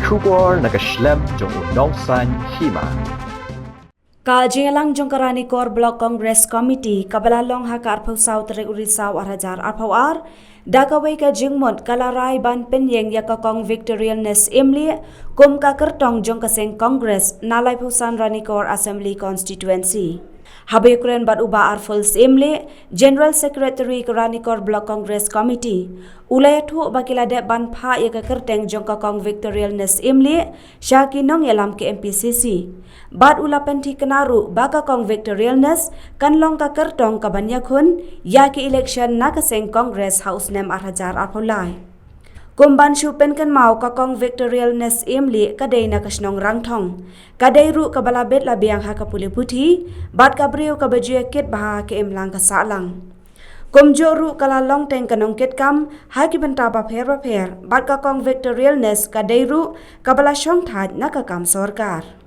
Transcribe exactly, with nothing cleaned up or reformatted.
Khubor na ka shlem jong u nongsan hima. Ka jingïalang jong ka Ranikor Block Congress Committee kaba la long ha ka arphew saw tarik u Risaw arhajar arphew ar da kawei ka jingmut ka la rai ban pynïeng ïa ka Kong Victorialness Imli kum ka kyrtong jong ka seng Congress na laiphew san Ranikor Assembly Constituency. Haba ïakren bad u Bah Arful Syiemlieh, General Secretary ka Ranikor Block Congress Committee, u la ïathuh ba ki la dep ban phah ïa ka kyrteng jong ka Kong Victorialness Imli sha ki nongïalam ka M P C C. Bad u la pynthikna ruh ba ka Kong Victorialness kan long ka kyrtong ka ban ïakhun ïa ki election na ka seng Congress ha u snem arhajar arphew lai. Kum ban shu pynkynmaw, ka Kong Victorialness Imli ka dei na ka shnong Rangthong. Ka dei ruh kaba la bit la biang ha ka pule puthi bad ka briew kaba ju ïakit bha ha ka imlang ka sahlang. Kumjuh ruh ka la long teng ka nongkitkam ha ki bynta bapher bapher bad ka Kong Victorialness ka dei ruh kaba la shongthait na ka kam sorkar.